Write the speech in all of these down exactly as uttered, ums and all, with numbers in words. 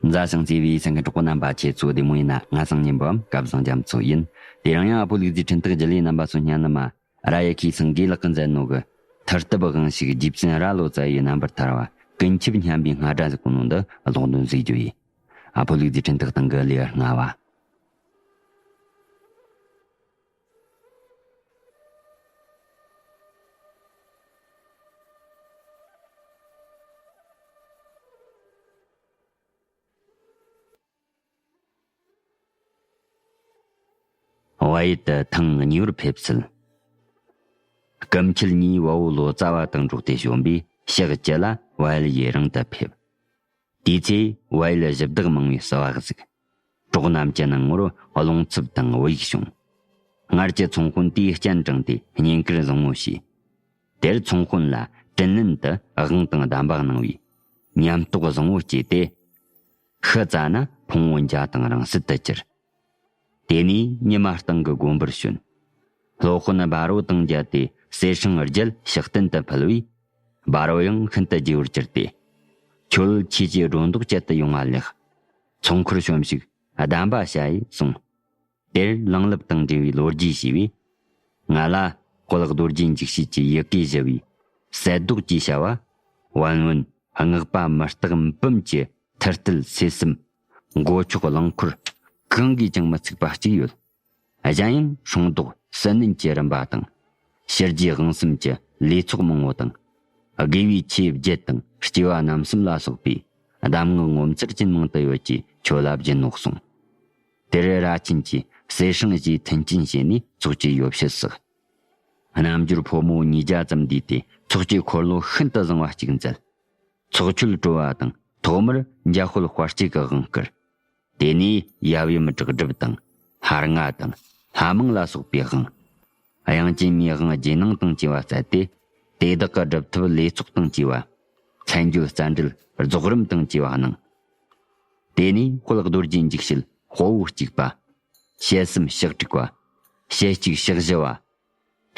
མཛའ་ཞིང་བརྩེ་བའི་སེམས་ཀྱི་གྲོགས་པོ་རྣམ་པ། ཁྱེད་ཚོ་བདེ་མོ་ཡིན་ན། ང་སང་ཉིན་པའམ་སྐལ་བཟང་རྒྱ་མཚོ་ཡིན། དེ་རིང་ཡང་ཨ་ཕོ་ལུག་རྫིའི་འཕྲིན་ཐག་བརྒྱུད་ལས་རྣམ་པ་ཚོ་སྙན་ནི་མ། ར་ཡ་ཁའི་སེང་གེ་ལགས་ཀྱིས་མཛད་ནོ་གི་ཐར་ཐབས་དབང་ཕྱུག་རྗེ་བཙུན་རྭ་ལོ་ཙཱ་ཡི་རྣམ་པར་ཐར་བ་ཀུན་ཁྱབ་སྙན་པའི་རྔ་སྒྲ་ཟེར་གོ་ནོ་འདི་ཀློག་འདོན་ཟིག་རྒྱུ་ཡིན། ཨ་ཕོ་ལུག་རྫིའི་འཕྲིན་ཐག་སྟེང་གི་ལེའུ་ལྔ་བ། བལ་ཡུལ་དུ་ཐེངས་གཉིས་པར་ཕེབས་ཚུལ། སྐུ་མཆེད་གཉིས་བལ་པོ་ལོ་ཙཱ་བ་དང་འགྲོགས་ཏེ་བྱོན་པས་ཕྱག་བཅུ་ལ་བལ་ཡུལ་ཡུན་རིང་དུ་ཕེབས། དེའི་ཚེ་བལ་ཡུལ་གཞི་བདག་མང་བའི་བསུ་བ་གཟིགས། གྲོགས་རྣམས་ཀྱི་སྣང་ངོར་རླུང་འཚུབ་དང་བོད་ཡིག་བྱུང་། སྔར་གྱི་ཚོང་དཔོན་དེས་སྤྱན་དྲངས་ཏེ་བསྙེན་བཀུར་བཟང་བོ་བྱས། དེར་ཚོང་དཔོན་ལ་དྲིན་ལན་དུ་དབང་དང་གདམས་པ་གནང་བས་ཉམས་རྟོགས་བཟང་བོ་སྐྱེས་ཏེ། ཤི་ཙ་ན་ཕུང་པོ་འཇའ་དང་རིང་བསྲེལ་དུ་གྱུར། དེ་ནས་ཉི་མ་སྟེང་གི་དགོན་པར་བྱོན། སློབ་དཔོན་འབའ་རོ་དང་མཇལ་ཏེ་གསེར་སྲང་བརྒྱད་ཕྱག་རྟེན་དུ་ཕུལ་བས། འབའ་རོ་ཡང་ཤིན་ཏུ་དགྱེས་པར་གྱུར་ཏེ། ཁྱོད་ཁྱེད་ཀྱི་སྒྲོ་འདོགས་བཅད་དུ་ཡོང་བ་ལེགས། ཚོང་ཁུར་བྱོན་ཞིག་གདམས་པ་བྱ་ཡིས་གསུངས། དེར་ལང་ལབ་དང་འབྲེལ་བའི་ལོ་རྒྱུས་ཞུས་པས། ང་ལ་དཔལ་རྡོ་རྗེ་འཇིགས་བྱེད་ཀྱི་ཡི་གེ་བཞི་པའི་གསལ་མདོག་ཅེས་བྱ་བ། བན་བོན་སྔགས་པ་མི་རྟག་འབུམ་གྱི་མཐུ་རྩལ་ཚེ་གསུམ། མགོ་ཆོག་རླངས་འཁོར་གང་གིས་ཀྱང་མི་ཚུགས་པ་གཅིག་ཡོད། གཞན་ཡང་སྲུང་ཟློག་ཟིལ་གནོན་གྱི་རིམ་པ་དང་། ཕྱི་རྒྱུད་དབང་གསུམ་གྱི་ལས་ཚོགས་མང་བོ་དང་། དགེ་བའི་ཆོས་བརྒྱད་དང་སྐྱེ་བ་རྣམ་གསུམ་ལ་སོགས་པའི་གདམས་ངག་ངོ་མཚར་ཅན་མང་དུ་ཡོད་ཅེས་ཁྱོད་ལ་སྦྱིན་ནོ་གསུངས། དེར་རྭ་ཆེན་གྱིས་གསེར་སྲང་བཞིའི་མཐུན་རྐྱེན་བྱས་ནས་ཚོགས་ཀྱི་ཡོ་བྱད་བསགས། རྣལ་འབྱོར་ཕོ་མོ་ཉིས་བརྒྱ་ཙམ་འདུས་ཏེ་ཚོགས་ཀྱི་འཁོར་ལོ་ཤིན་ཏུ་བཟང་བ་གཅིག་མཛད། ཚོགས་མཆོད་གྲོལ་བ་དང་ཐོག་མར་འཇམ་དཔལ་དཔལ་སྐྱེས་ཀྱི་དབང་བསྐུར། དེ་ནས་ཡབ་ཡུམ་བྲག་སྒྲུབ་དང་ལྷ་ལྔ་དང་ལྷ་མང་ལ་སོགས་པའི་དབང་། དབྱངས་ཅན་མའི་དབང་རྗེས་གནང་དང་བཅས་པ་སྩལ་ཏེ། དེ་དག་གི་སྒྲུབ་ཐབས་ལས་ཚོགས་དང་བཅས་པ། མཚན་བརྗོད་རྩ་འགྲེལ་རྫོགས་རིམ་དང་བཅས་པ་གནང་། དེ་ནས་དཔལ་རྡོ་རྗེ་འཇིགས་བྱེད་དཔའ་བོ་གཅིག་པ། ཞལ་གསུམ་ཕྱག་དྲུག་པ། ཞལ་གཅིག་ཕྱག་བཞི་བ།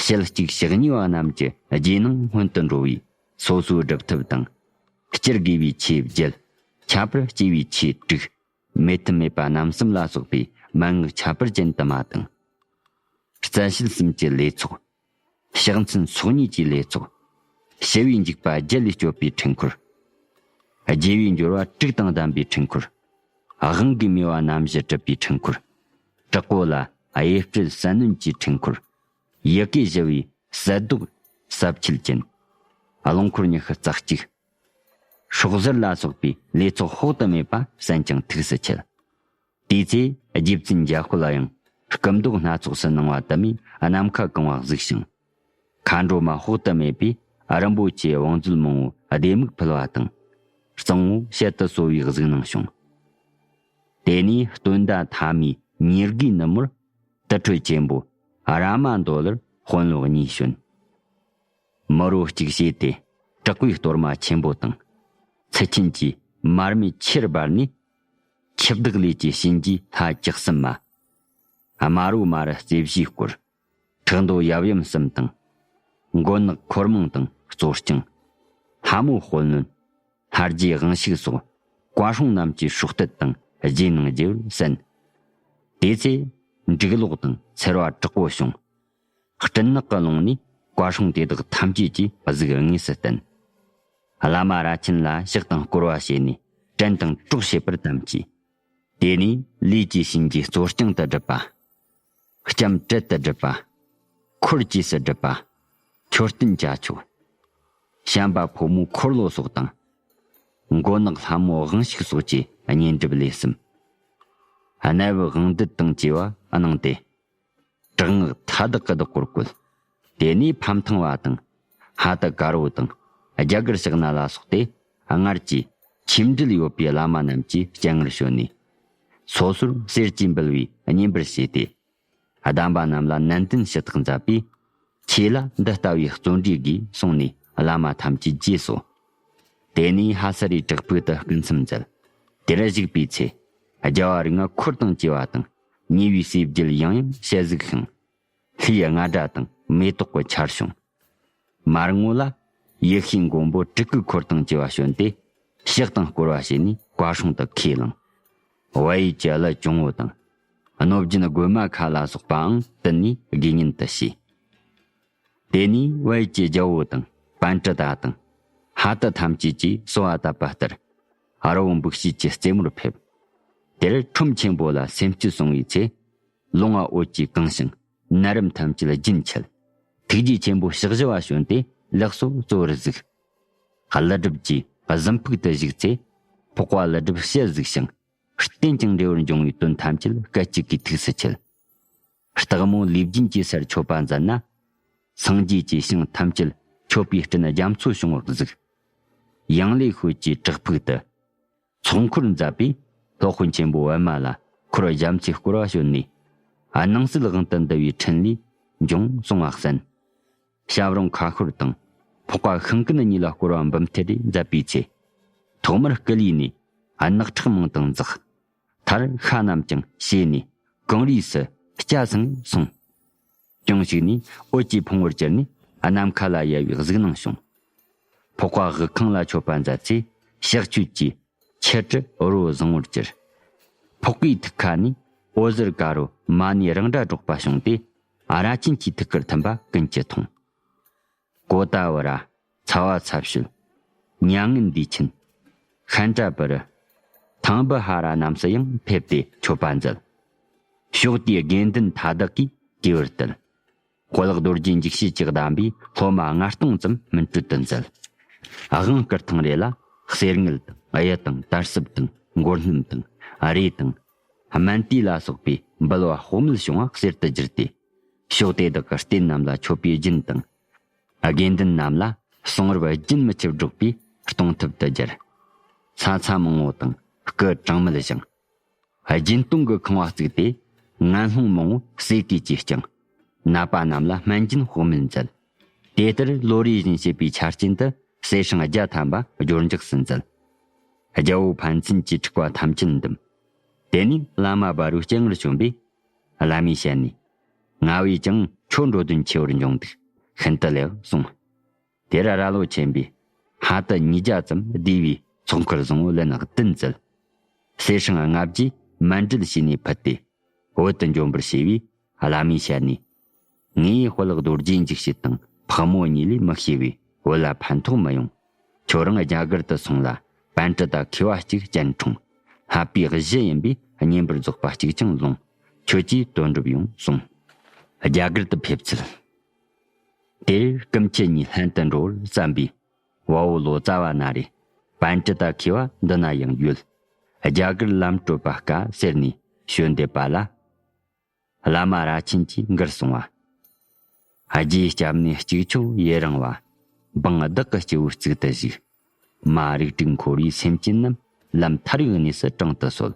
ཞལ་གཅིག་ཕྱག་གཉིས་པ་རྣམས་ཀྱི་རྗེས་གནང་སྔོན་དུ་འགྲོ་བའི་སོ་སོའི་སྒྲུབ་ཐབས་དང་། སྤྱིར་དགེ་བའི་ཆོས་བརྒྱད། ཁྱད་པར་སྐྱེ་བའི་ཆོས་དྲུག། མེད་ཐབས་མེད་པ་རྣམ་གསུམ་ལ་སོགས་པའི་མན་ངག་ཁྱད་པར་ཅན་དུ་མ་དང་། རྩལ་བྱེད་གསུམ་གྱི་ལས་ཚོགས། ཕྱག་མཚན་ཚོགས་གཉིས་ཀྱི་ལས་ཚོགས། ཞི་བའི་འཇིགས་པ་བརྒྱད་ལས་སྐྱོབ་པའི་འཕྲུལ་འཁོར། རྒྱལ་བའི་འབྱོར་བ་དྲུག་དང་ལྡན་པའི་འཕྲུལ་འཁོར། དབང་གིས་སྨྲས་པ་རྣམ་བཞི་གྲུབ་པའི་འཕྲུལ་འཁོར། དྲག་པོ་ལ་གཡས་སྤྲུལ་ཟིལ་གནོན་གྱི་འཕྲུལ་འཁོར། ཡི་གེ་བཞི་བའི་གསལ་མདོག་ཟབ་ཆོས་ཅན། རླངས་འཁོར་ཉི་ཤུ་རྩ་གཅིག། སྲོག་ཟར་ལ་སོགས་པའི་ལས་ཚོགས་དཔག་ཏུ་མེད་པ་གསན་ཅིང་ཐུགས་སུ་ཆུད། དེའི་ཚེ་རྗེ་བཙུན་འཇམ་དཔལ་ཡང་སྐུ་མདོག་སྣ་ཚོགས་སུ་སྣང་བ་དུ་མས་ནམ་མཁའ་གང་བ་གཟིགས་ཤིང་། མཁའ་འགྲོ་མ་དཔག་ཏུ་མེད་པས་རིན་པོ་ཆེའི་བང་མཛོད་མང་བོ་ལྡེ་མིག་ཕུལ་བ་དང་། གཙང་བོ་ཞལ་དུ་གསོལ་བའི་གཟིགས་སྣང་བྱུང་། དེ་ནས་སྟོན་ཟླ་ཐ་མའི་ཉེར་དགུའི་ནུབ་མོར་དུར་ཁྲོད་ཆེན་པོ་རཱ་མ་འདོད་ལར་དཔོན་སློབ་གཉིས་བྱོན། མི་རོ་གཅིག་བྱས་ཏེ་དྲག་པོའི་གཏོར་མ་ཆེན་པོ་དང་། ཚུལ་ཆེན་གྱི་མར་མེ་ཆེར་འབར་ནས། འཆི་བདག་ལས་ཀྱི་གཤིན་རྗེ་ལྷ་བཅུ་གསུམ་མ། དམར་པོ་དམར་རྩེ་བཞིའི་སྐོར། ཁྲག་མདོག་ཡབ་ཡུམ་གསུམ་དང་། མགོ་ནག་འཁོར་མང་དང་གཙོ་རྐྱང་། ལྷ་མོ་དཔལ་གནོན། ལྷ་རྗེ་དབང་ཕྱུག་སོགས་བཀའ་སྲུང་རྣམས་ཀྱི་སྲོག་གཏད་དང་རྗེས་གནང་རྒྱས་པར་གསན། དེ་ཚེ་འབྲུག་གློག་དང་འཚེར་བ་དྲག་པོ་བྱུང་། སྤྲིན་ནག་གི་ཀློང་ནས་བཀའ་སྲུང་དེ་དག་ཐམས་ཅད་ཀྱིས་གཟིགས་དངོས་སུ་བསྟན། བླ་མ་རྭ་ཆེན་ལ་ཕྱག་དང་བསྐོར་བ་བྱས་ནས་བྲན་དང་གྲོགས་བྱེད་པར་དམ་བཅས། དེ་ནས་ལས་ཀྱི་བྱིན་གྱིས་གཙོ་རྐྱང་དུ་བསྒྲུབས་པ། ལྕམ་དྲལ་དུ་བསྒྲུབས་པ། འཁོར་རྗེས་སུ་བསྒྲུབས་པ། མཆོད་རྟེན་བྱ་ཆོག། བྱམས་པ་ཕོ་མོ་འཁོར་ལོ་སོགས་དང་། མགོ་ནག་ལྷ་མོ་དབང་ཕྱུག་སོགས་ཀྱི་བསྙེན་སྒྲུབ་ལས་གསུམ། གནའ་བོའི་དབང་འདུས་དང་བཅས་པ་གནང་སྟེ། དྲག་སྔགས་མཐའ་དག་གི་བདག་པོར་བཀོད། དེ་ནས་ཕམ་ཐང་བ་དང་། ཧ་ཏི་དཀར་པོ་དང་། རྒྱ་གར་ཕྱག་ན་ལ་སོགས་ཏེ། སྔར་གྱི་ཆོས་འབྲེལ་ཡོད་པའི་བླ་མ་རྣམས་ཀྱི་སྤྱན་སྔར་བྱོན་ནས། སོ་སོར་གསེར་གྱིས་འབུལ་བའི་བསྙེན་པར་བྱས་ཏེ། གདམས་པ་རྣམས་ལ་ནན་ཏན་ཞུ་དག་མཛད་པས། ཁྱེད་ལ་འདི་ལྟ་བུའི་བརྩོན་འགྲུས་དགོས་གསུངས་ནས་བླ་མ་ཐམས་ཅད་རྗེས་སོ། དེ་ནས་ཧ་ས་རའི་བྲག་ཕུག་ཏུ་སྐུ་མཚམས་མཛད། དེར་བཞུགས་པའི་ཚེ། རྒྱལ་བ་རིགས་ལྔ་འཁོར་དང་བཅས་པ་དང་། ཉེ་བའི་སྲས་བརྒྱུད་ཡང་ཡང་ཞལ་གཟིགས་ཤིང་། ལྷའི་རྔ་སྒྲ་དང་མེ་ཏོག་གི་ཆར་བྱུང་། མར་ངོ་ལ་ཡེ་ཤེས་མགོན་པོ་སྤྲུལ་སྐུ་འཁོར་དང་བཅས་པ་བྱོན་ཏེ། ཕྱག་དང་བསྐོར་བ་བྱས་ནས་ བཀའ་སྲུང་དུ་ཁས་བླངས། བལ་ཡུལ་གྱི་ཀླུ་གྱོང་བོ་དང་། གནོད་སྦྱིན་རྒོད་མ་ཁ་ལ་སོགས་པའང་བསྟུན་ནས་དགེ་བསྙེན་དུ་བྱས། དེ་ནས་བལ་ཡུལ་གྱི་རྒྱལ་པོ་དང་། པཎྜི་ཏ་དང་། ཧ་དི་ཐམས་ཅད་ཀྱིས་གསོལ་བ་བཏབ་པ་ལྟར། རི་བོ་འབིགས་བྱེད་ཀྱི་རྩེ་མོར་ཕེབས། དེར་ཁྲོམ་ཆེན་པོ་ལ་སེམས་བསྐྱེད་སོང་བའི་ཚེ། ལོང་བ་འོད་ཀྱིས་གང་ཞིང་ནད་རིམས་ཐམས་ཅད་རྒྱུན་ཆད། ཐུགས་རྗེ་ཆེན་པོ་ཕྱག་བཞི་བ་བྱོན་ཏེ་ལེགས་སོ་གཙོ་བོར་གཟིགས། ཀླུ་སྒྲུབ་ཀྱིས་གཟིམ་ཕུག་ཏུ་བཞུགས་ཚེ། འཕགས་པ་ཀླུ་སྒྲུབ་ཞལ་གཟིགས་ཤིང་། རྟེན་ཅིང་འབྲེལ་བར་འབྱུང་བའི་དོན་ཐམས་ཅད་སྐད་ཅིག་གིས་ཐུགས་སུ་ཆུད། སྟག་མོ་ལུས་རྒྱུན་གྱི་སར་མཆོད་པ་མཛད་ན། སངས་རྒྱས་ཀྱི་ཞིང་ཐམས་ཅད་མཆོད་པའི་སྤྲིན་རྒྱ་མཚོ་བྱུང་བར་གཟིགས། ཡང་ལེ་ཤོད་ཀྱི་བྲག་ཕུག་ཏུ། ཚོགས་འཁོར་མཛད་པས་སློབ་དཔོན་ཆེན་པོ་པདྨ་ལ་འཁོར་བ་རྒྱ་མཚོས་བསྐོར་བ་བྱོན་ནས། སྣང་སྲིད་དབང་དུ་འདུ་བའི་འཕྲིན་ལས་འབྱུང་གསུང་བ་གསན། ཞབས་རིམ་ཁ་ཤོར་དང་འཕགས་པ་ཤིང་ཀུན་གཉིས་ལ་བསྐོར་བ་འབུམ་ཐེར་རེ་མཛད་པའི་ཚེ། ཐོག་མར་སྐུ་ལུས་ནས་རྣག་ཁྲག་མང་དུ་འཛག། མཐར་ཤ་རྣམས་ཀྱང་བྱས་ནས་གངས་རིས་སུ་སྐྱ་སེང་སོང་། ཅུང་ཞིག་ནས་འོད་ཀྱི་ཕུང་བོར་གྱུར་ནས་ནམ་མཁའ་ལ་ཡལ་བའི་གཟིགས་སྣང་བྱུང་། འཕགས་པ་དབུ་ཁང་ལ་མཆོད་པ་མཛད་ཚེ་ཕྱག་མཆོད་ཀྱི་ཆུ་དྲི་རོ་བཟང་བོར་གྱུར། འཕགས་པའི་ཐུགས་ཁ་ནས་འོད་ཟེར་དཀར་པོ་མ་ཎི་རེག་བྱ་སྒྲོག་པ་བྱུང་སྟེ། ར་ཆེན་གྱི་ཐུགས་ཀར་ཐིམ་པ་ཀུན་གྱིས་མཐོང་། ཀོ་ཏ་བ་ར། ཚ་བ་ཚ་ཤོད། མྱ་ངན་འདས་ཆེན། ཤཱནྟ་པུ་རི། ཐང་བུ་ཧ་ར་རྣམས་སུ་ཡང་ཕེབས་ཏེ་མཆོད་པ་མཛད། ཕྱོགས་དེའི་དགེ་འདུན་མཐའ་དག་གིས་གུས་པར་དད། དཔལ་ལྡོག་རྗེ་འཇིགས་བྱེད་ཀྱི་གདམས་པས་སློབ་མ་ལྔ་སྟོང་ཙམ་སྨིན་གྲོལ་དུ་མཛད། དབང་བསྐུར་ཐེངས་རེ་ལ་གསེར་དངུལ་དང་གཡུ་དང་དར་ཟབ་དང་མགོ་སྣུམ་དང་རས་དང་སྨན་ཏིའི་ལ་སོགས་པའི་འབུལ་བ་དཔག་མེད་བྱུང་བ་གསེར་དུ་བསྒྱུར་ཏེ། ཕྱོགས་དེ་དག་གི་རྟེན་རྣམས་ལ་མཆོད་པའི་རྒྱུན་དང་། དགེ་འདུན་རྣམས་ལ་གསུང་རབ་རྒྱུན་མི་འཆད་སྒྲོག་པས་གཏོང་ཐབས་དུ་སྦྱར། ས་མཚམས་མང་པོ་དང་སྐུ་གྲངས་མེད་བཞེངས། སྦྱིན་གཏོང་གི་ཁང་བ་བརྩིགས་ཏེ། ངན་སློང་མང་པོ་ཟས་གོས་ཀྱིས་བསྐྱངས། ནད་པ་རྣམས་ལ་སྨན་སྦྱིན་དཔག་མེད་མཛད། དེ་ལྟར་ལོ་རེ་བཞིན་བྱེད་པའི་ཆ་རྐྱེན་དུ་གསེར་སྲང་བརྒྱ་ཐམ་པ་སྦྱོར་འཇོག་སུ་མཛད། རྒྱལ་པོ་ཕན་ཚུན་གྱི་འཁྲུག་པ་ཐམས་ཅད་འདུམ། དེ་ནས་བླ་མ་བར་རུ་སྤྱན་སྔར་བྱོན་པས། བླ་མའི་ཞལ་ནས། ང་བས་ཀྱང་ཁྱོད་འགྲོ་དོན་ཆེ་བར་འབྱུང་འདུག། ཤིན་ཏུ་ལེགས་གསུངས། དེར་ར་ལོ་ཆེན་པོས་ཧ་ཏི་ཉིས་བརྒྱ་ཙམ་བསྡུས་པའི་ཚོགས་འཁོར་བཟང་པོ་ལན་བདུན་བསྩལ། གསེར་སྲང་ལྔ་བརྒྱས་མཎྜལ་བྱས་ནས་ཕུལ་ཏེ། བོད་དུ་འབྱོན་པར་བྱས་པས། བླ་མའི་ཞལ་ནས། ངས་དཔལ་རྡོ་རྗེ་འཇིགས་བྱེད་དང་ཕག་མོ་གཉིས་ལས་མི་ཤེས་པས་བོད་ལ་ཕན་ཐོགས་མི་ཡོང་། ཁྱོད་རང་རྒྱ་གར་དུ་སོང་ལ། པཎྜི་ཏ་མཁས་པ་གཅིག་སྤྱན་འཁྲུངས། བསླབ་པའི་གཞི་ཡིན་པས་བསྙེན་པར་རྫོགས་པ་གཅིག་ཀྱང་ལོངས། ཁྱོད་ཀྱིས་དོན་འགྲུབ་ཡོང་གསུངས། རྒྱ་གར་དུ་ཕེབས་ཚུལ། དེར་སྐུ་མཆེད་གཉིས་ལྷན་དུ་འགྲོ་བར་བརྩམས་པས། བལ་པོ་ལོ་ཙཱ་བ་ན་རེ། པཎྜི་ཏ་མཁས་པ་འདི་ན་ཡང་ཡོད། རྒྱ་གར་ལམ་བགྲོད་པ་དཀའ་ཟེར་ནས་བྱོན་བསྡད་པ་ལ། བླ་མ་ར་ཆེན་གྱིས་མགུར་གསུངས་པ། རྗེའི་སྐྱབས་གནས་གཅིག་ཆོག་ཡེ་རང་བ། འབངས་བདག་གི་སྐྱེ་བོའི་གཙུག་ཏུ་བཞུགས། མ་རིག་དྲུག་འཁོར་བའི་སེམས་ཅན་རྣམས། ལམ་ཐར་བའི་གནས་སུ་དྲང་དུ་གསོལ།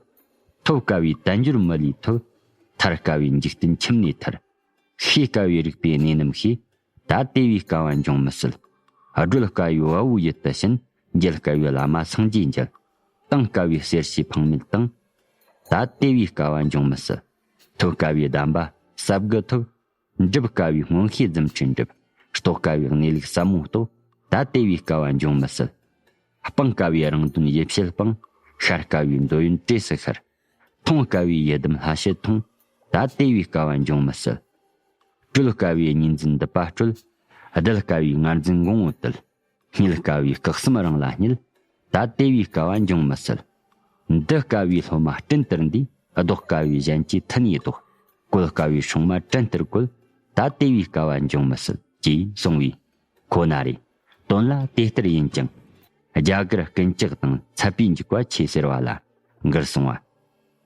ཐོབ་དཀའ་བའི་དལ་འབྱོར་མི་ལུས་ཐོབ། ཐར་དཀའ་བའི་འཇིག་རྟེན་ཁྱིམ་ནས་ཐར། ཤེས་དཀའ་བའི་རིག་པའི་གནས་རྣམས་ཤེས། ད་དེ་བས་དཀའ་བ་འབྱུང་མི་སྲིད། བགྲོད་དཀའ་བའི་བལ་པོའི་ཡུལ་དུ་ཕྱིན། མཇལ་དཀའ་བའི་བླ་མ་སངས་རྒྱས་མཇལ། བཏང་དཀའ་བའི་གསེར་ཕྱེ་འཕངས་མེད་བཏང་། ད་དེ་བས་དཀའ་བ་འབྱུང་མི་སྲིད། ཐོབ་དཀའ་བའི་གདམས་པ་ཟབ་དགུ་ཐོབ། འགྲུབ་དཀའ་བའི་མངོན་ཤེས་རྫུ་འཕྲུལ་འགྲུབ། རྟོགས་དཀའ་བའི་གནས་ལུགས་ཟབ་མོ་རྟོགས། ད་དེ་བས་དཀའ་བ་འབྱུང་མི་སྲིད། སྤང་དཀའ་བའི་རང་དོན་ཡིད་བྱེད་སྤངས། ཤར་དཀའ་བའི་འདོད་ཡོན་བྲེས་སུ་ཤར། མཐོང་དཀའ་བའི་ཡི་དམ་ལྷ་བཤད་མཐོང་། ད་དེ་བས་དཀའ་བ་འབྱུང་མི་སྲིད། སྤྲོད་དཀའ་བའི་གཉིས་འཛིན་སྡུད་པ་སྤྲོད། བསྡུ་དཀའ་བའི་ངར་འཛིན་འགོང་པོ་བསྡུ། སྙེད་དཀའ་བའི་སྐུ་གསུམ་རང་ལ་སྙེད། ད་དེ་བས་དཀའ་བ་འབྱུང་མི་སྲིད། འདུལ་དཀའ་བའི་སློབ་མ་སྤྲིན་ལྟར་འདུས། བཟློག་དཀའ་བའི་གཞན་གྱི་མཐུ་ནུས་བཟློག། བཀོལ་དཀའ་བའི་སྲུང་མ་བྲན་ལྟར་བཀོལ། ད་དེ་བས་དཀའ་བ་འབྱུང་མི་སྲིད། ཅེས་གསུངས་པས། ཁོ་ན་རེ། དོན་ལ་དེ་ལྟར་ཡིན་ཀྱང་། རྒྱ་གར་ཀུན་ཅག་དང་འཚབ་པའི་འཇུག་པ་ཆེ་ཟེར་བ་ལ་མགུར་གསུངས་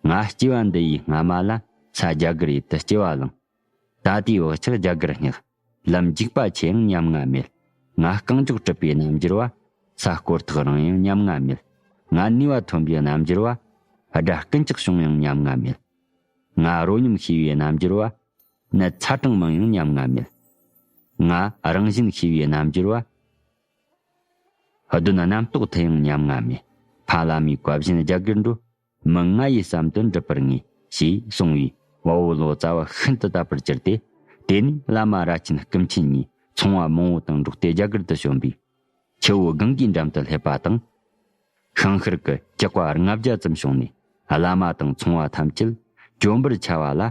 པ། ང་སྐྱེ་བ་འདི་ཡི་སྔ་མ་ལ། ས་རྒྱ་གར་ཡུལ་དུ་སྐྱེ་བ་བླངས། ད་ལྟའི་བག་ཆགས་རྒྱ་གར་སྙེག། ལམ་འཇིགས་པ་ཆེ་ཡང་ཉམ་ང་མེད། ང་རྐང་མགྱོགས་གྲུབ་པའི་རྣམ་འགྱུར་བ། ས་སྐོར་ཐག་རིང་ཡང་ཉམ་ང་མེད། ང་ནུས་པ་ཐོན་པའི་རྣམ་འགྱུར་བ། དགྲ་རྐུན་ཇག་བྱུང་ཡང་ཉམ་ང་མེད། ང་རོ་སྙོམས་ཤེས་པའི་རྣམ་འགྱུར་བ། ནད་ཚ་གྲང་མང་ཡང་ཉམ་ང་མེད། ང་རང་བཞིན་ཤེས་པའི་རྣམ་འགྱུར་བ། གདོན་རྣམ་རྟོག་ཐུལ་ཡང་ཉམ་ང་མེད། ཕ་བླ་མའི་བཀའ་བཞིན་རྒྱ་གར་འགྲོ། མི་ང་ཡི་བསམ་དོན་འགྲུབ་པར་ངེས། ཞེས་གསུངས་པས། བལ་པོ་ལོ་ཙཱ་བ་ཤིན་ཏུ་དད་པར་གྱུར་ཏེ། དེ་ནས་བླ་མ་ར་ཆེན་སྐུ་མཆེད་གཉིས་ཚོང་བ་མང་པོ་དང་འགྲོགས་ཏེ་རྒྱ་གར་དུ་བྱོན་པས། ཆུ་བོ་གངྒཱའི་འགྲམ་དུ་སླེབས་པ་དང་། ཤིང་ཤར་གྱི་ཇག་པ་ལྔ་བརྒྱ་ཙམ་བྱུང་ནས། བླ་མ་དང་ཚོང་བ་ཐམས་ཅད་བཅོམ་པར་འཆའ་བ་ལ།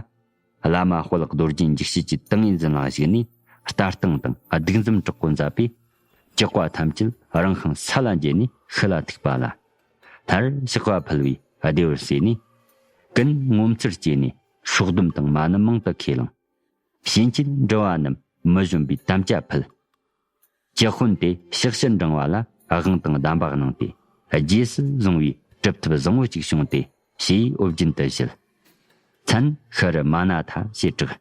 བླ་མ་དཔལ་རྡོ་རྗེ་འཇིགས་བྱེད་ཀྱི་ཏིང་ངེ་འཛིན་ལ་གཞིགས་ནས། ལྟ་སྟངས་དང་སྡིག་འཛུམ་དྲག་པོ་མཛད་པས། ཇག་པ་ཐམས་ཅད་རང་ཤིང་ས་ལ་འགྱེལ་ནས་ཤི་ལ་ཐུག་པ་ལ། སླར་ཕྱག་པ་ཕུལ་བས་བདེ་བར་གསོས་ནས། ཀུན་ངོ་མཚར་སྐྱེས་ནས། སྲོག་སྡོམ་དང་མ་ཎི་མང་དུ་ཁས་བླངས། ཕྱིན་ཆད་འགྲུལ་བ་རྣམས་མི་བཞོན་པའི་དམ་བཅའ་ཕུལ། ཇག་དཔོན་དེ་ཕྱག་ཕྱིར་འབྲང་བ་ལ་དབང་དང་གདམས་པ་གནང་སྟེ། རྗེས་སུ་བཟུང་བའི་གྲུབ་ཐོབ་བཟང་བོ་གཅིག་བྱུང་སྟེ། ཞེས་ཨོ་རྒྱན་དུ་བཞེད། མཚན་ཤྲཱི་མ་ན་ཐ་ཞེས་གྲགས།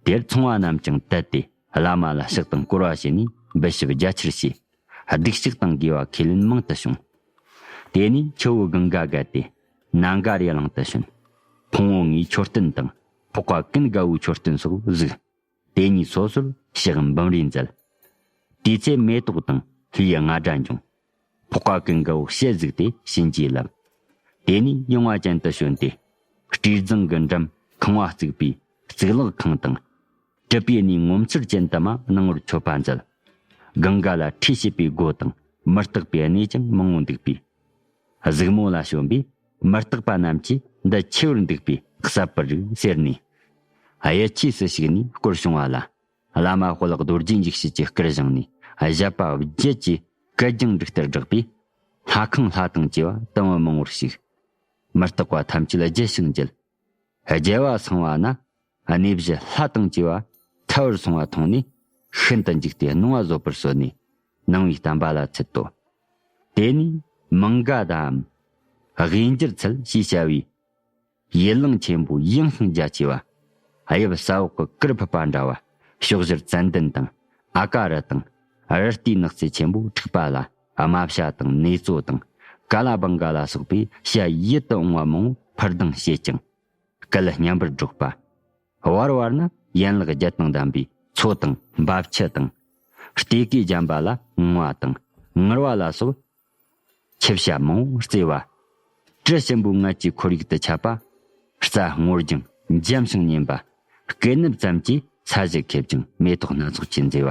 དེར་ཚོང་བ་རྣམས་ཀྱང་དད་དེ། བླ་མ་ལ་ཕྱག་དང་བསྐོར་བ་བྱས་ནས། འབུལ་ཞབས་རྒྱ་ཆེར་བྱས། སྡིག་བཤགས་དང་དགེ་བ་ཁས་ལེན་མང་དུ་བྱུང་། དེ་ནས་ཆུ་བོ་གངྒཱ་བརྒལ་ཏེ། ནཱ་ག་རའི་གླིང་དུ་བྱོན། ཕུང་བོ་ལྔའི་མཆོད་རྟེན་དང་། ཕོག་པ་ཀུན་དགའ་བོའི་མཆོད་རྟེན་སོགས་བཞུགས། དེ་ཉིད་སོ་སོར་ཕྱག་འབུམ་རེ་མཛད། དེའི་ཚེ་མེ་ཏོག་དང་ལྷའི་རྔ་སྒྲ་འབྱུང་། ཕོག་པ་ཀུན་དགའ་བོ་ཞལ་གཟིགས་ཏེ་བྱིན་གྱིས་བརླབས། དེ་ནས་ཡངས་པ་ཅན་དུ་བྱོན་ཏེ། སྤྲེལ་རྫོང་གི་འགྲམ་ཁང་བ་བརྩིགས་པའི་གཙུག་ལག་ཁང་དང་། གྲུབ་པའི་གནས་ངོ་མཚར་ཅན་དུ་མ་སྣང་བར་མཆོད་པ་མཛད། གངྒཱ་ལ་ཁྲུས་བྱེད་པའི་སྒོ་དང་མི་རྟག་པའི་གནས་ཀྱང་མང་བོ་འདུག་པས། གཟིགས་མོ་ལ་བྱོན་པས་མི་རྟག་པ་རྣམས་ཀྱིས་འདི་ཆེ་བར་འདུག་པས་གསད་པར་རིགས་ཟེར་ནས། གཡུལ་ཆས་སུ་ཞུགས་ནས་སྐོར་བྱུང་བ་ལ། བླ་མ་དཔལ་རྡོ་རྗེ་འཇིགས་བྱེད་ཀྱི་སྐུར་བཞེངས་ནས། བཞད་པ་བརྒྱད་ཀྱིས་གད་རྒྱངས་འགྲིག་ལྟར་བསྒྲགས་པས། ལྷ་ཁང་ལྷ་དང་བཅས་པ་དུམ་བུ་མང་བོར་ཞུགས། མི་རྟག་པ་ཐམས་ཅད་རྒྱལ་ཞིང་རྒྱལ། རྒྱལ་བ་སངས་པ་ན་གནས་བཞི་ལྷ་དང་བཅས་པ་ཐལ་བར་སོང་བ་མཐོང་ནས། ཤིན་ཏུ་འཇིགས་ཏེ་གནང་བ་བཟོད་པར་གསོལ་ནས། ནང་པའི་བསྟན་པ་ལ་ཚུད་དོ། དེ་ནས་མང་ག་དའམ་དབྱེན་འགྱུར་ཚུལ་ཞེས་བྱ་བའི་ཡུལ་གླིང་ཆེན་པོ་ཡངས་ཤིང་རྒྱ་ཆེ་བ། དབྱིབས་ས་འོག་གི་གུར་ཕུབ་པ་འདྲ་བ། ཕྱོགས་བཞིར་ཙན་དན་དང་ཨ་ཀ་རུ་དང་། རི་རྟའི་ནགས་ཚལ་ཆེན་པོ་འཁྲིགས་པ་ལ། རྨ་བྱ་དང་ནེ་ཙོ་དང་ཀ་ལ་བང་ག་ལ་སོགས་པའི་བྱ་ཡིད་དུ་འོང་བ་མང་བོ་འཕུར་ལྡིང་བྱེད་ཅིང་། སྐད་སྙན་པར་སྒྲོག་པ། བར་བར་ན་ཡན་ལག་བརྒྱད་དང་ལྡན་པའི་མཚོ་དང་འབབ་ཆུ་དང་། སྟེ་གོས་འགྲམ་པ་ལ་ངུ་བ་དང་ངུར་བ་ལ་སོགས་ཆུ་བྱ་མང་བོ་རྩེ་བ། དྲི་ཞིམ་པོའི་ངད་ཀྱི་ཁོར་ཡུག་ཏུ་ཁྱབ་པ། རྩྭ་སྔོ་ལྗང་འཇམ་ཞིང་མཉེན་པ། སྐེ་ནབ་ཙམ་གྱིས་ས་གཞི་ཁེབས་ཀྱང་མེ་ཏོག་སྣ་ཚོགས་ཀྱིས་མཛེས་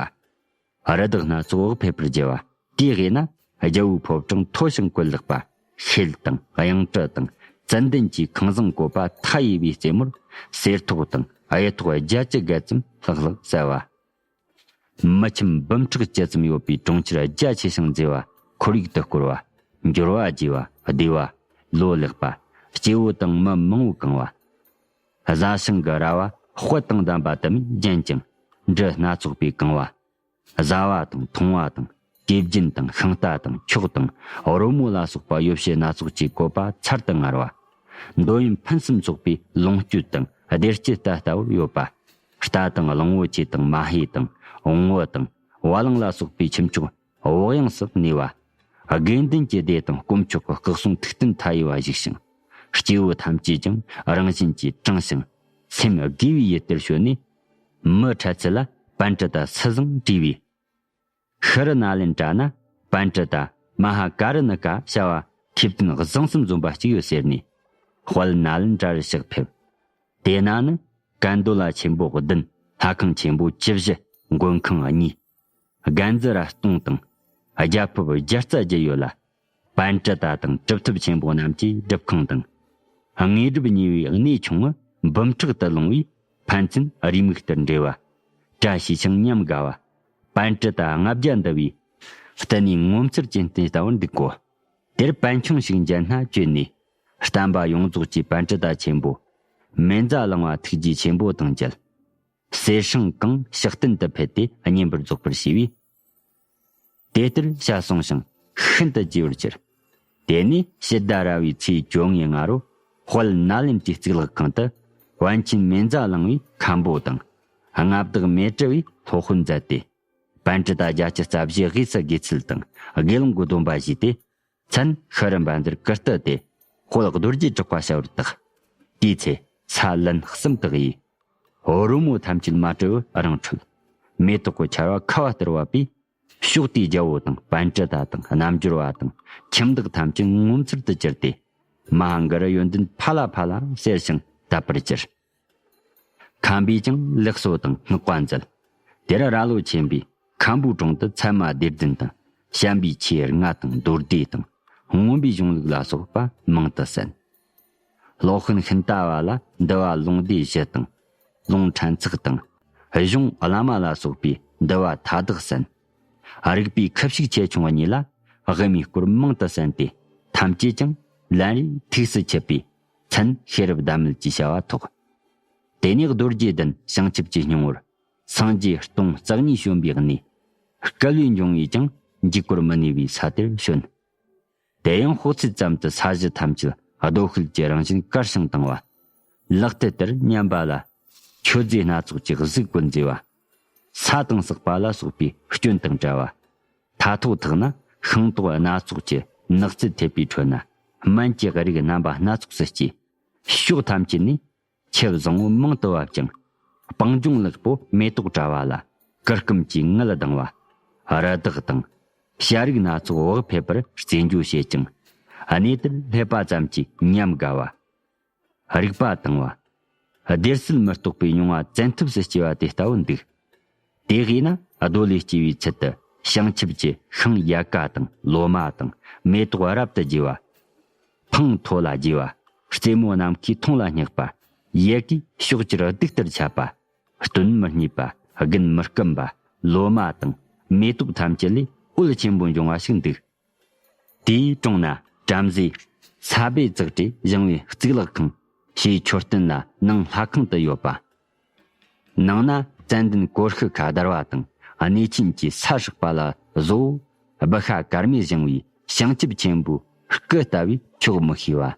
པ། རི་དྭགས་སྣ་ཚོགས་འོག་ཕེབས་པར་བགྱི་བ། དེའི་དབུས་ན་རྒྱལ་པོའི་ཕོ་བྲང་མཐོ་ཞིང་བཀོད་ལེགས་པ། ཤེལ་དང་གཡང་ཊི་དང་ཙན་དན་གྱི་ཁང་བཟང་བཀོད་པ་མཐའ་ཡས་པའི་རྩེ་མོར། གསེར་ཐོག་དང་གཡུ་ཐོག་བརྒྱད་ཅུ་གྱ་གསུམ་ལྷག་ལྷག་གསལ་བ། མི་ཁྱིམ་འབུམ་ཕྲག་བཅུ་ཙམ་ཡོད་པའི་གྲོང་ཁྱེར་རྒྱ་ཆེ་ཞིང་མཛེས་པ། ཁོར་ཡུག་ཏུ་བསྐོར་བ། འབྱོར་བ་རྒྱས་པ། བདེ་བ། ལོ་ལེགས་པ། སྐྱེ་བོ་དང་མི་མང་བོས་གང་བ། བཟའ་ཤིང་གི་ར་བ་དཔལ་དང་ལྡན་པ་དུ་མས་བརྒྱན་ཅིང་། འབྲུ་སྣ་ཚོགས་པས་གང་བ། བཟའ་བ་དང་འཐུང་བ་དང་། སྐེ་རྒྱན་དང་ཤིང་རྟ་དང་། མཆོག་དང་རོལ་མོ་ལ་སོགས་པ་ཡོ་བྱད་སྣ་ཚོགས་ཀྱིས་བཀོད་པ་ཚར་དུ་དངར་བ། འདོད་ཡོན་ཕུན་སུམ་ཚོགས་པའི་ལོངས་སྤྱོད་དང་བདེ་སྐྱིད་ལྟ་ལྟ་བུར་ཡོད་པ། རྟ་དང་གླང་པོ་ཆེ་དང་མ་ཧེ་དང་བོང་བུ་དང་བ་གླང་ལ་སོགས་པའི་ཁྱུ་མཆོག་བག་ཡངས་སུ་གནས་པ། དགེ་འདུན་གྱི་སྡེ་དང་དཀོན་མཆོག་གི་སྐུ་གསུང་ཐུགས་རྟེན་མཐའ་ཡས་པ་བཞུགས་ཤིང་། སྐྱེ་བོ་ཐམས་ཅད་ཀྱང་རང་བཞིན་གྱིས་དྲང་ཞིང་སེམས་དགེ་བའི་ཡུལ་དེར་བྱོན་ནས། མི་འཕྲད་ཚུལ་ལ་པཎྜི་ཏ་སུ་བཟང་དྲིས་པས། ཤྲཱི་ནཱ་ལེནྡྲ་ན་པཎྜི་ཏ་མ་ཧཱ་ཀཱ་རུ་ཎི་ཀ་བྱ་བ་ཁེ་ཕན་བཟང་གསུམ་འཛོམས་པ་གཅིག་ཡོད་ཟེར་ནས། དཔལ་ནཱ་ལེནྡྲ་རུ་ཕྱག་ཕེབས། དེ་ན་ནི་ཀན་དྷོ་ལ་ཆེན་པོ་བདུན། ལྷ་ཁང་ཆེན་པོ་བཅུ་བཞི། མགོན་ཁང་གཉིས། དགའ་འཛི་ར་སྟོང་དང་། རྒྱ་ཕིབས་བརྒྱ་རྩ་བརྒྱད་ཡོད་ལ། པཎྜི་ཏ་དང་གྲུབ་ཐོབ་ཆེན་པོ་རྣམས་ཀྱི་སྒྲུབ་ཁང་དང་། དངོས་གྲུབ་ཉེ་བའི་གནས་ཆུང་ངུ་འབུམ་ཕྲག་ཏུ་ལོངས་པས། ཕན་ཚུན་རེའུ་མིག་ལྟར་འབྲེལ་བ། བཀྲ་ཤིས་ཤིང་ཉམས་དགའ་བ། པཎྜི་ཏ་ལྔ་བརྒྱ་འདུ་བའི་བསྟི་གནས་ངོ་མཚར་ཅན་དེ་ལྟ་བུར་འདུག་གོ། དེར་པཎ་ཆུང་ཞིག་མཇལ་ན་བཅོས་ནས། བསྟན་པ་ཡོངས་རྫོགས་ཀྱི་པཎྜི་ཏ་ཆེན་པོ་མེ་བཟའ་གླིང་བ་ཐུགས་རྗེ་ཆེན་པོ་དང་མཇལ། གསེར་སྲང་གང་ཕྱག་རྟེན་དུ་ཕུལ་ཏེ་བསྙེན་པར་རྫོགས་པར་བྱས་པས། དེ་ལྟར་ཞལ་གསུངས་ཤིང་ཤིན་ཏུ་དགྱེས་པར་གྱུར། དེ་ནས་ཕྱི་ཟླ་ར་བའི་ཚེས་བཅོ་ལྔའི་སྔ་དྲོ། དཔལ་ནཱ་ལེནྡྲའི་གཙུག་ལག་ཁང་དུ་པཎ་ཆེན་མེ་བཟའ་གླིང་བའི་མཁན་པོ་དང་། མངའ་བདག་མཻ་ཏྲི་བས་སློབ་དཔོན་མཛད་དེ། པཎྜི་ཏ་བརྒྱད་ཅུ་རྩ་བཞི་དབུས་སུ་དགེ་ཚུལ་དང་དགེ་སློང་གི་སྡོམ་པ་བཞེས་ཏེ། མཚན་ཤྲཱི་བཛྲ་ཀིརྟི་སྟེ། དཔལ་རྡོ་རྗེ་གྲགས་པ་བྱ་བར་བཏགས། དེའི་ཚེ་ས་ལན་གསུམ་དུ་དབྱེ། རོལ་མོ་ཐམས་ཅད་མ་བྲི་བར་རང་འཁྲོལ། མེ་ཏོག་གི་ཆར་བ་ཁ་བ་ལྟར་བབས་པས། ཕྱོགས་དེའི་རྒྱལ་པོ་དང་པཎྜི་ཏ་དང་རྣལ་འབྱོར་པ་དང་ཁྱིམ་བདག་ཐམས་ཅད་ངོ་མཚར་དུ་གྱུར་ཏེ། མ་ཧཱ་གུ་རུ་ཡོན་ཏན་ཕ་ལ་ཕ་ལ་གསལ་ཞིང་དད་པར་གྱུར། མཁན་པོས་ཀྱང་ལེགས་སོ་དང་བསྔགས་པ་མཛད། དེར་ར་ལོ་ཆེན་པོས་མཁན་པོའི་དྲུང་དུ་ཚད་མ་སྡེ་བདུན་དང་། བྱམས་པའི་ཆོས་ལྔ་དང་མདོ་སྡེ་དང་ མངོན་པའི་གཞུང་ལུགས་ལ་སོགས་པ་མང་དུ་གསན། སློབ་དཔོན་ཤིན་ཏཱ་བ་ལ་འདུལ་བ་ལུང་སྡེ་བཞི་དང་། ལུང་ཕྲན་ཚེགས་དང་། གཞུང་བླ་མ་ལ་སོགས་པའི་འདུལ་བ་མཐའ་དག་གསན། རིག་པའི་ཁུ་བྱུག་ཆེ་ཆུང་གཉིས་ལ་དབུ་མའི་སྐོར་མང་དུ་གསན་ཏེ། ཐམས་ཅད་ཀྱང་ལན་རེའི་ཐུགས་སུ་ཆུད་པའི་མཚན་ཤེས་རབ་ཟླ་མེད་ཅེས་བྱ་བ་ཐོབ། དེ་ནས་རྡོ་རྗེ་གདན་བྱང་ཆུབ་ཀྱི་སྙིང་པོར་སངས་རྒྱས་སྟོང་རྩ་གཉིས་བྱོན་པའི་གནས། སྐལ་བའི་འབྱུང་བས་ཀྱང་འཇིག་པར་མི་ནུས་པའི་ས་དེར་བྱོན། དེ་ཡང་དཔག་ཚད་ཙམ་དུ་ས་གཞི་ཐམས་ཅད་རྡོ་ཤུལ་གྱི་རང་བཞིན་དཀར་ཞིང་དྭངས་པ། ལག་མཐིལ་ལྟར་མཉམ་པ་ལ། མཆོད་རྫས་སྣ་ཚོགས་ཀྱི་གཟུགས་བཀོད་མཛེས་པ། ས་དང་སྲེག་པ་ལ་སོགས་པའི་སྐྱོན་དང་བྲལ་བ། མཐའ་ཐོག་ཐག་ན་ཤིང་ཏོག་སྣ་ཚོགས་ཀྱི་ནགས་ཚལ་ཐེབས་པའི་ཁྲོད་ན། སྨན་གྱི་རིགས་རྣམ་པ་སྣ་ཚོགས་སུ་སྐྱེས། ཕྱོགས་ཐམས་ཅད་ནས་ཆུ་བཟང་པོ་མང་དུ་བབས་ཀྱང་། སྤང་ལྗོངས་ལེགས་པོ་མེ་ཏོག་བཀྲ་བ་ལ། གུར་ཀུམ་གྱི་ངད་ལྡང་བ། རི་དྭགས་དང་། བྱ་རིགས་སྣ་ཚོགས་བག་ཕེབས་པར་རྩེད་འཇོ་བྱེད་ཅིང་། གནས་དེར་སླེབས་པ་ཙམ་གྱིས་ཉམས་དགའ་བ། རིག་པ་དྭངས་པ། བདེ་སྲིད་མི་རྟོག་པའི་མྱོང་བ་བཙན་ཐབས་སུ་སྐྱེ་བ་དེ་ལྟ་བུ་འདུག། དེ་གིས་ན་རྡོ་ལས་སྐྱེ་བའི་ཚུལ་དུ་བྱང་ཆུབ་ཀྱི་ཤིང་ཡལ་ག་དང་ལོ་མ་དང་མེ་ཏོག་རབ་ཏུ་རྒྱས་པ། འཕང་མཐོ་ལ་རྒྱས་པ། རྩེ་མོ་ནམ་མཁའི་མཐོངས་ལ་སྙེག་པ། ཡལ་གས་ཕྱོགས་བཅུར་གདུགས་ལྟར་ཁྱབ་པ། སྟོན་མི་རྙེད་པ། རྒུན་མི་སྐམ་པ། ལོ་མ་དང་མེ་ཏོག་ཐམས་ཅད་ལས་འོད་ཆེན་པོ་འབྱུང་བ་ཞིག་འདུག། དེའི་དྲུང་ན་བྲམ་ཟེ་ས་བེ་ཙག་སྲས་བཞེངས་པའི་གཙུག་ལག་ཁང་ཞེས་མཆོད་རྟེན་ལ་ནང་ལྷ་ཁང་དུ་ཡོད་པ། ནང་ན་ཙན་དན་གོར་ཤུ་ཁ་བརྡར་བ་དང་གནས་ཆེན་གྱི་ས་སྲེག་པ་ལ་བཟོ། བུ་ཤ་དཀར་མེ་བཞེངས་པའི་བྱང་ཆུབ་ཆེན་པོའི་སྐུ་ལྟ་བུའི་ཆོག་མི་ཤེས་པ།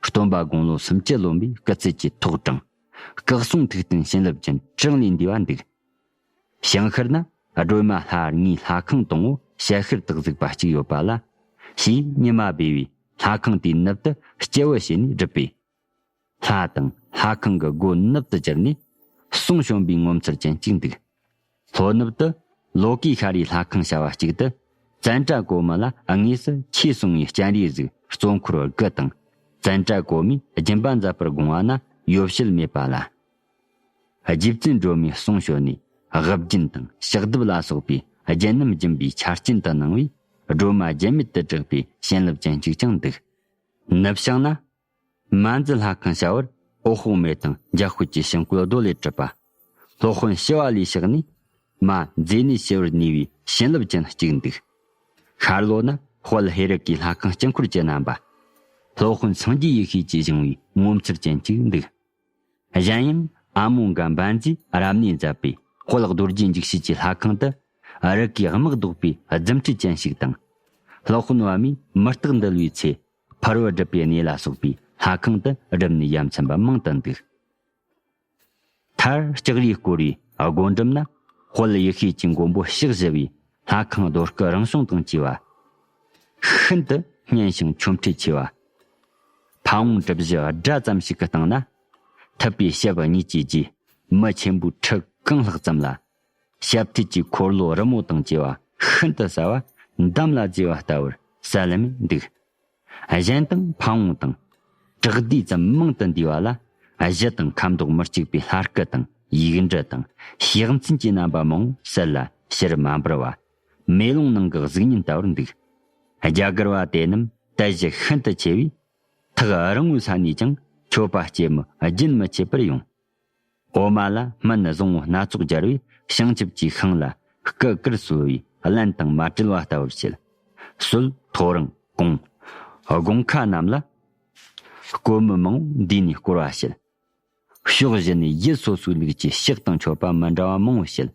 སྟོན་པ་དགུང་ལོ་སུམ་ཅུ་ལོན་པའི་སྐུ་ཚད་ཀྱི་ཐོག་དྲངས། སྐུ་གསུང་ཐུགས་རྟེན་བྱིན་རླབས་ཅན་གྲངས་ལས་འདས་པ་འདུག། བྱང་ཤར་ན་སྒྲོལ་མ་ལྷ་ལྔའི་ལྷ་ཁང་དང་པོ་ཞལ་ཤར་དུ་གཟིགས་པ་གཅིག་ཡོད་པ་ལ། ཞེས་ཉི་མ་སྦས་པའི་ལྷ་ཁང་དེའི་ནུབ་ཏུ་སྤྱི་བོ་ཕྱེ་ནས་བསྒྲུབས་པས། ལྷ་དང་ལྷ་ཁང་གི་སྒོ་ནུབ་ཏུ་གྱུར་ནས་གསུང་བྱོན་པའི་ངོ་མཚར་ཅན་གཅིག་འདུག། ལྷོ་ནུབ་ཏུ་ལོ་ཀེ་ཤྭ་རའི་ལྷ་ཁང་བྱ་བ་གཅིག་ཏུ། ཙན་དྲ་གོ་མི་ལ་དངོས་སུ་ཆོས་གསུང་བའི་སྤྱན་རས་གཟིགས་གཙོ་འཁོར་དགུ་དང་། ཙན་དྲ་གོ་མིས་སྦྱིན་པ་མཛད་པར་དགོངས་པ་ན་ཡོ་བྱད་མེད་པ་ལ། རྗེ་བཙུན་སྒྲོལ་མའི་གསུང་བྱོན་ནས་དབུ་རྒྱན་དང་ཕྱག་གདུབ་ལ་སོགས་པའི་རྒྱན་རྣམས་སྦྱིན་པའི་ཆ་རྐྱེན་དུ་སྣང་བས། སྒྲོལ་མ་རྒྱན་མེད་དུ་གྲགས་པའི་བྱིན་རླབས་ཅན་གཅིག་ཀྱང་འདུག། ནུབ་བྱང་ན། མ་འཛི་ལྷ་ཁང་བྱ་བར་འོད་དཔག་མེད་དང་འཇའ་ཤུལ་གྱི་བྱིན་བཀོད་རྡོ་ལས་གྲུབ་པ། སློབ་དཔོན་ཞི་བ་ལྷས་གཤེགས་ནས་མ་མཛེ་ནད་ཞི་བར་ནུས་པའི་བྱིན་རླབས་ཅན་གཅིག་འདུག། ཤར་ལྷོ་ན་དཔལ་ཧེ་རུ་ཀའི་ལྷ་ཁང་དཀྱིལ་འཁོར་གྱི་རྣམ་པ། སློབ་དཔོན་སངས་རྒྱས་ཡེ་ཤེས་ཀྱིས་བཞེངས་པའི་ངོ་མཚར་ཅན་གཅིག་འདུག། གཞན་ཡང་ཨ་མོ་འགའ་འབན་རྫས་རབ་གནས་མཛད་པའི་དཔལ་རྡོ་རྗེ་འཇིགས་བྱེད་ཀྱི་ལྷ་ཁང་དུ་རི་གས་དམག་ཟློག་པའི་རྫུ་འཕྲུལ་ཅན་ཞིག་དང་། སློབ་དཔོན་པདྨས་མི་རྟག་འདུལ་བའི་ཚེ་ཕུར་བུ་སྒྲུབ་པའི་གནས་ལ་སོགས་པའི་ལྷ་ཁང་དུ་གྲུབ་ནས་ཡ་མཚན་པ་མང་དུ་འདུག། མཐར་ལྕགས་རིས་བསྐོར་བའི་སྒོ་འགྲམ་ན་དཔལ་ཡེ་ཤེས་ཀྱི་མགོན་པོ་ཕྱག་བཞི་པའི་ལྷ་ཁང་རྡོ་སྐུ་རང་བྱུང་དང་བཅས་པ། ཤིན་ཏུ་སྙན་ཞིང་ཆོ་འཕྲུལ་ཆེ་བ། ཕ་བོང་གྲུ་བཞི་སྒྲ་ཙམ་ཞིག་གི་སྟེང་ན། ཐུབ་པའི་ཞབས་གཉིས་ཀྱི་རྗེས་མི་ཆེན་པོའི་ཁྲི་གང་ལྷག་ཙམ་ལ། ཞབས་མཐིལ་གྱི་འཁོར་ལོ་རི་མོ་དང་བཅས་པ་ཤིན་ཏུ་གསལ་བ་འདམ་ལ་བརྫིས་པ་ལྟ་བུར་གསལ་ལེ་མེ་འདུག། གཞན་དང་ཕ་བོང་དང་། བྲག་སྡེ་ཙམ་མང་དུ་འདུས་པ་ལ། གཞི་དང་ཁ་མདོག་མི་གཅིག་པའི་ལྷ་སྐུ་དང་ཡིག་འབྲུ་དང་ཕྱག་མཚན་གྱི་རྣམ་པ་མང་པོ་གསལ་ལ་ཕྱིར་མ་འབུར་བ། མེ་ལོང་ནང་གི་གཟུགས་བརྙན་ལྟ་བུར་འདུག། རྒྱ་གར་བ་དེ་རྣམས་དལ་གཞི་ཤིན་ཏུ་ཆེ་བས། ཐག་རིང་བོའི་ས་ནས་ཀྱང་མཆོད་པ་སྐྱེལ་མི་རྒྱུན་མི་ཆད་པར་ཡོང་། འོ་མ་ལ་སྨན་བཟང་བོ་སྣ་ཚོགས་སྦྱར་བས་བྱང་ཆུབ་ཀྱི་ཤིང་ལ་སྐུ་དཀར་གསོལ་བས་བླན་དང་མ་བྲལ་བ་ལྟ་བུར་བྱེད། སྲོད་ཐོ་རངས་གོང་། དགོང་ཁ་རྣམས་ལ་སྐོར་མི་མང་པོ་འདུས་ནས་བསྐོར་བ་བྱེད། ཕྱོགས་བཞི་ནས་ཡུལ་སོ་སོའི་ལུགས་ཀྱི་ཕྱག་དང་མཆོད་པ་མི་འདྲ་བ་མང་པོ་བྱེད།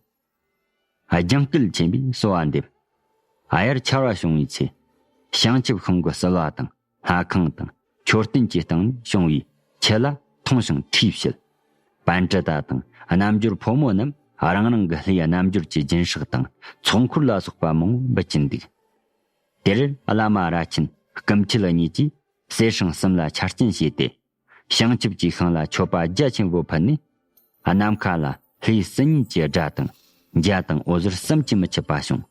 སྦྱང་སྐད་ཆེན་པོས་གསོལ་བ་འདེབས། ཨ་ཡར་ཆར་བ་བྱུང་བའི་ཚེ། བྱང་ཆུབ་ཤིང་གི་བསིལ་བ་དང་ལྷ་ཁང་དང་མཆོད་རྟེན་གྱི་སྟེང་ནས་བྱུང་བའི་ཆུ་ལ་འཐུང་ཞིང་ཁྲུས་བྱེད། པཎ་ཌི་ཏ་དང་རྣལ་འབྱོར་ཕོ་མོ་རྣམས་རང་རང་གི་ལྷའི་རྣལ་འབྱོར་གྱི་སྦྱིན་སྲེག་དང་ཚོགས་འཁོར་ལ་སོགས་པ་མང་པོ་འབུལ་གྱིན་འདུག། དེར་བླ་མ་ར་ཆེན་སྐུ་མཆེད་གཉིས་ཀྱིས་གསེར་སྲང་གསུམ་ལ་ཆ་རྐྱེན་བྱས་ཏེ། བྱང་ཆུབ་ཀྱི་ཤིང་ལ་མཆོད་པ་རྒྱ་ཆེན་པོ་ཕུལ་ནས། ནམ་མཁའ་ལ་ལྷའི་སྲིན་ཉིད་ཀྱི་སྒྲ་དང་། འཇའ་དང་འོད་ཟེར་བསམ་གྱིས་མི་ཁྱབ་པ་བྱུང་